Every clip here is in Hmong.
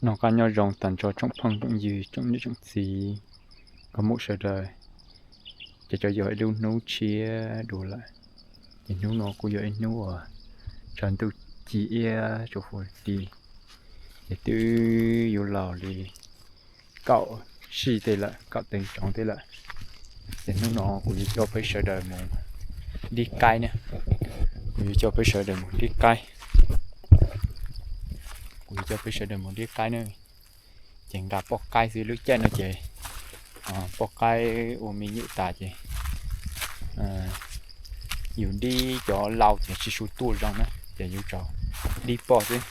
Noj qab nyob zoo tag nrho tsoom phooj tsoom ywg tsoom niam tsoom txiv, nkauj muam sawv daws. Ces tso yog ib lub hnub tshiab dua lawm, ces hnub no kuj yog ib hnub uas tshav ntuj ci iab tsaus huv ti, ces twb yuav los li kaum sij tej lawm, kaum teev tsoov tej lawm. Ces hnub no kuv yuav coj peb sawv daws mus dib qaib na, kuv yuav coj peb sawv daws mus dib qaib, kuv yuav coj peb sawv daws mus dib qaib na. Ces nqa poj qaib xwb, lub caij no ces poj qaib ua me nyuam tas ces yus dib cov lau ces tsis tshua tuaj zoo na, ces yuav tsum dib poj xwb,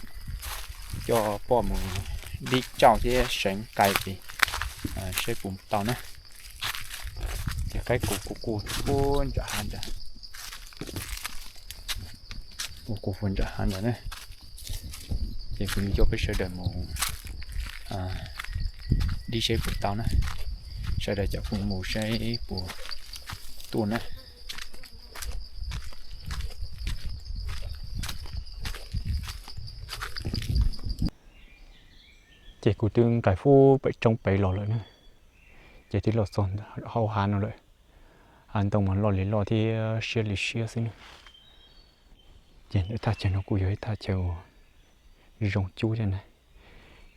coj poj mus dib tsauj thiab seev qais ces saib puas tau na. Ces qaib qus kuj quaj puag nram hav ntawd, quaj quaj puag nram hav ntawd na. Ces kuv yuav coj peb sawv daws mus dib saib puas tau na, sawv daws caum kuv mus saib puas tuaj na. Ces kuv twb nqis fuab pem roob pem los lawm na, ces twb los txog hauv hav no lawm. Hav ntoo mas loj li loj thiab siab li siab xwb na. Ces ntawm thaj chaw no kuj yog ib thaj chaw uas zoo cub thiab na.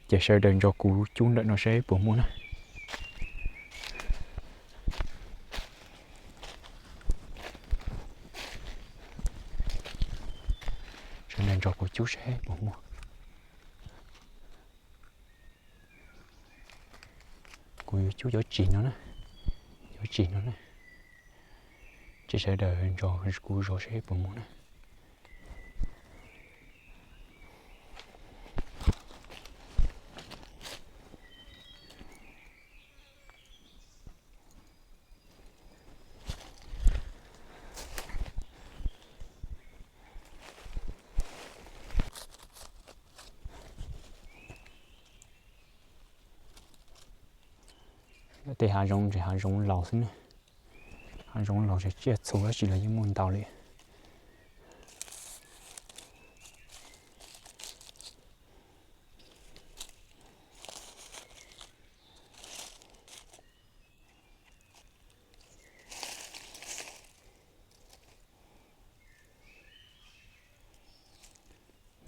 Ces sawv daws nrog kuv cub ntawm no saib puas muaj na. Sawv daws nrog kuv cub saib puas muaj. Kuv yuav cub cov tsis no na, cov tsis no na. Ces sawv daws nrog kuv zov saib puas muaj na. Tej hav zoov ces hav zoov laus xwb na, hav zoov laus ces tsiaj txhu dab tsi los yeej muaj ntau li.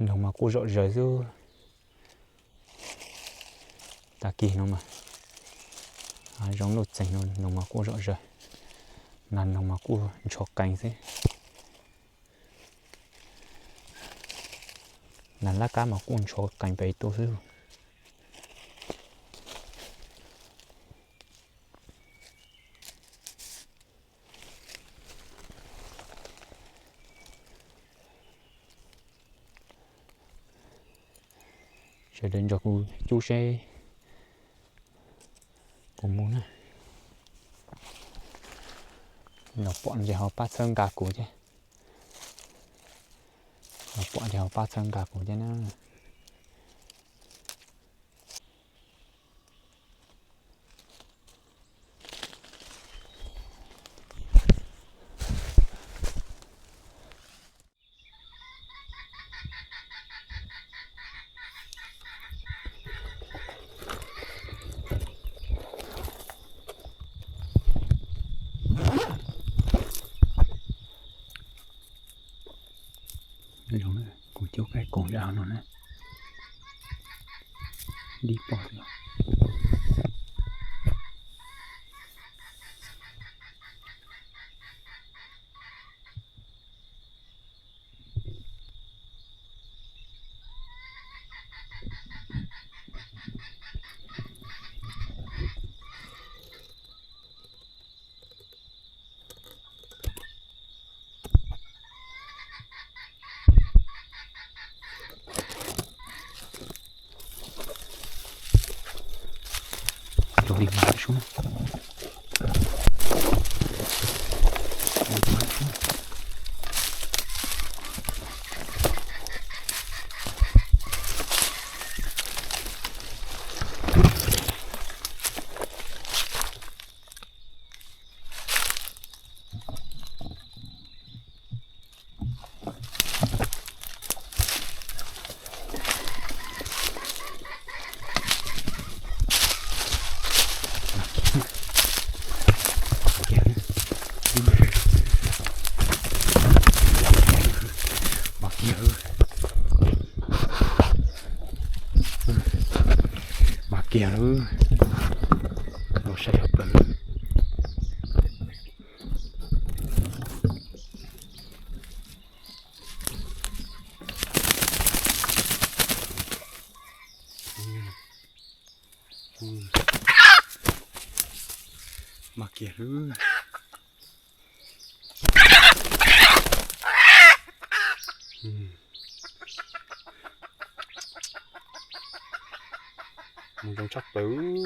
Noog mas kuj zom zaws xwb. Tag kis no mas, hav zoov luj txeeg no noog mas kuj zom zaws, nas noog mas kuj ntshua qees xwb. Nas laj kab mas kuj ntshua qees pem tuaj xwb. Sawv daws nrog kuv cub seb puas muaj na. Los pom ces ho pab txhawb nqa kuv thiab. Los pom ces ho pab txhawb nqa kuv thiab na. Kuv cub qaib qus nram hav no na, dib poj xwb. Cov li mas sub. kiag lawm. Los saib tshaj plaws. Mag kiag lawm. Zoo tshaj plaws.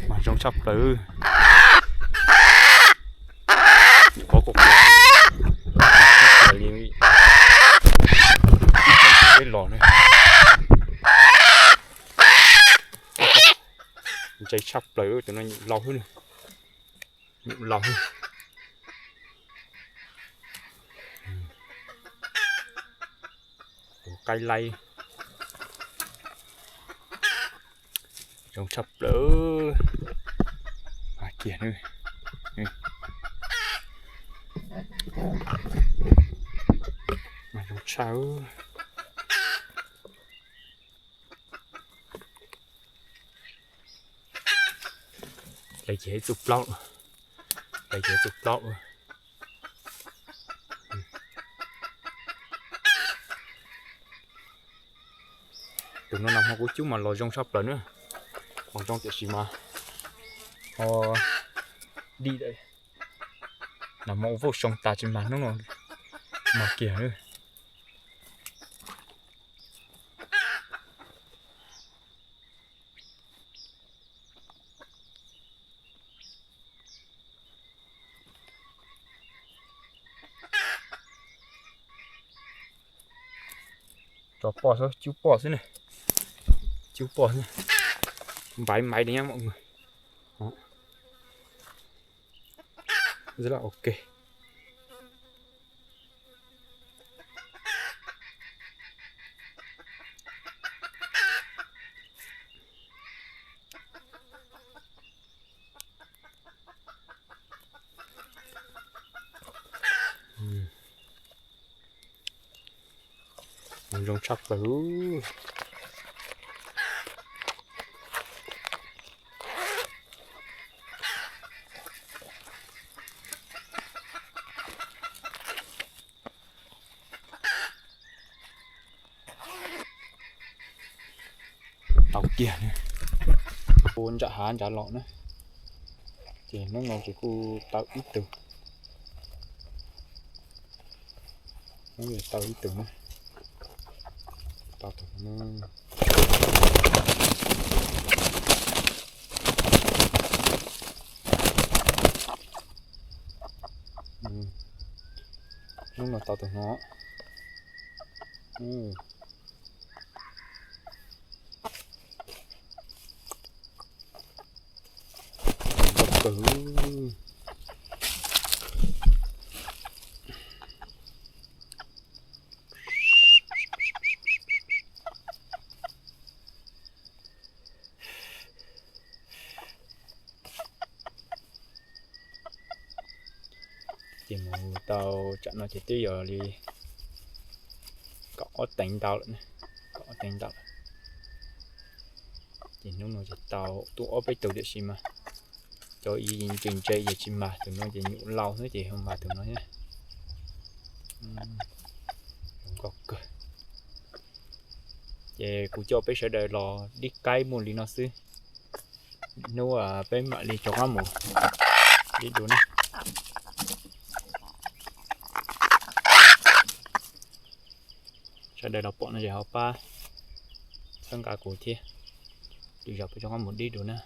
Mas zoo tshaj plaws. Qhov kuv li los ne. Ntse tshaj plaws, tus no nyuam laus hwb. Nyuam laus hwb. Tus qaib laib. Zoo tshaj plaws. Kiag, zoo tshaj. Lawv ces ib txoj plaub, lawv ces ib txoj plaub. Tus no nag hmo kuv cub mas los zoo tshaj plaws na. Los zoo tiam sis mas ho dim lawm. Nag hmo ua vauj xyoo tas tsis mag, hnub no mag kiag. Tso poj xwb, cub poj xwb ne. Cub poj xwb. Npaiv maiv li nyob. Ok. Zoo tshaj plaws. Tau kiag, ua ntsam hav ntsam los na. Ces hnub no ces kuj tau ib tug, hnub no tau ib tug na. Tau tus no. Hnub no tau tus no. Ces mus tau tsam no ces twb yog li kaum ob teev ntau lawm, kaum ob teev ntau lawm. Ces hnub no ces tau tuaj ob peb tug tiam sis mas cov ntse ntse ces tsis mag, tus no ces nyuam laus xwb ces ho mag tus no thiab. Nkauj kawg. Ces kuv coj peb sawv daws los dib qaib muaj li no xwb. Hnub peb mam li rov qab mus dib dua na. Sawv daws los pom no ces ho pab txhawb nqa kuv thiab. Lwm zaus peb rov qab mus dib dua na.